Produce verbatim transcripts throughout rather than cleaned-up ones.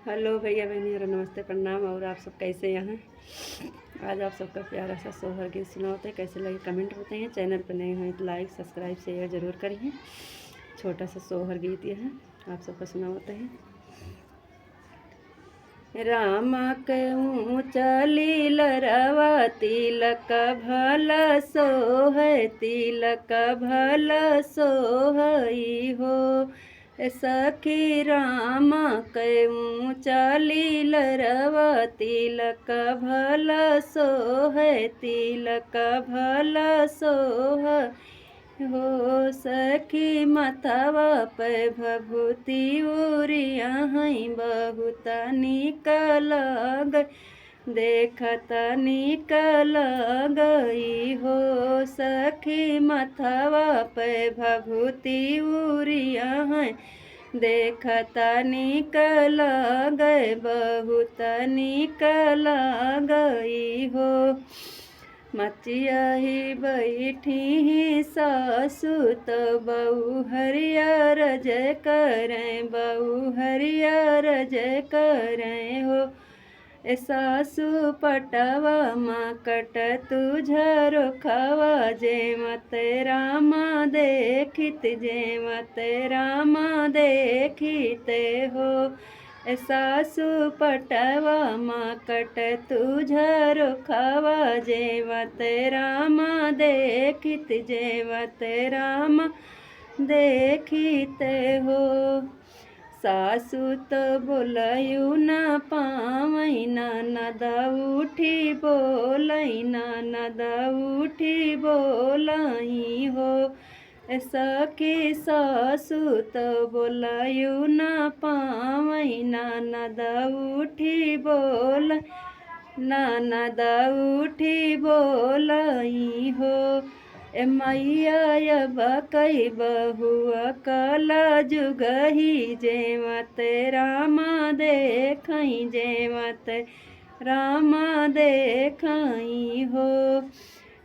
हेलो भैया बहनी, हेलो नमस्ते प्रणाम। और आप सब कैसे हैं? आज आप सबका प्यारा सा सोहर गीत सुनावत है। कैसे लगे comment बताइए। Channel पे नए हैं तो like subscribe share जरूर करिए। छोटा सा सोहर गीत यह है, आप सबका सुनावत है। रामा के ऊँचा लीलरवा तिलक भला सोहै, तिलक भला सोहई हो। ए सखी रामा के ऊँचा लीलरवा तिलक भला सोहै, तिलक भला सोहै हो। सखी मथवा पे भभूति उरिया हैं बहुत नीक लाग, देखत नीक लागई हो। सखी मथवा पे भभूति उरिया हैं देखत नीक लागै बहुत नीक लागई हो। मचिया ही बैठी ही सासु तो बहू हरियर जय करें, बहू हरियर जय करें हो। ए सासु पटवा मा कट तू झरोखवा, जेवत रामा देखित, जेवत रामा देखित हो। ए सासु पटवा मा कट तू झरोखवा, जेवत रामा देखित, जेवत रामा देखित हो। सासु तो बोलयु ना पावै, ननद उठी बोलई, ननद उठी बोलई हो। ए सखी सासु तो बोलयु ना पावै, ननद उठी बोल, ननद उठी बोलई हो। ए मैया अब कई बहुआ कला जुगही, जेवत रामा देखई, जेवत रामा देखई हो।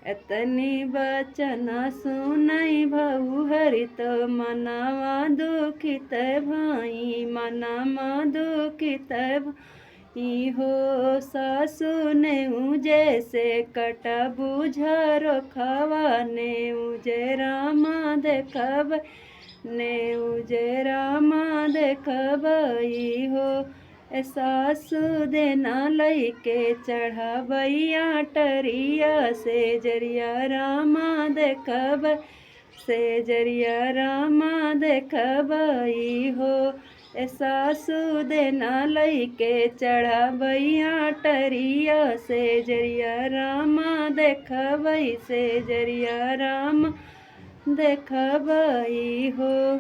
एतनी बचन सुनई भौहरी तो मनवा दुखित भाई, मनवा दुखित भाई हो। सासु नेउजे से कटबू झरोखवा, नेउजे रामा देखब, नेउजे रामा देखबई हो। ए सासु देना लइके चढ़बैया टरिया, सेजरिया रामा देखब, सेजरिया रामा देखबई हो। ए सासु देना लइके चढ़बैया टरिया, सेजरिया रामा देखबई, सेजरिया रामा देखबई हो।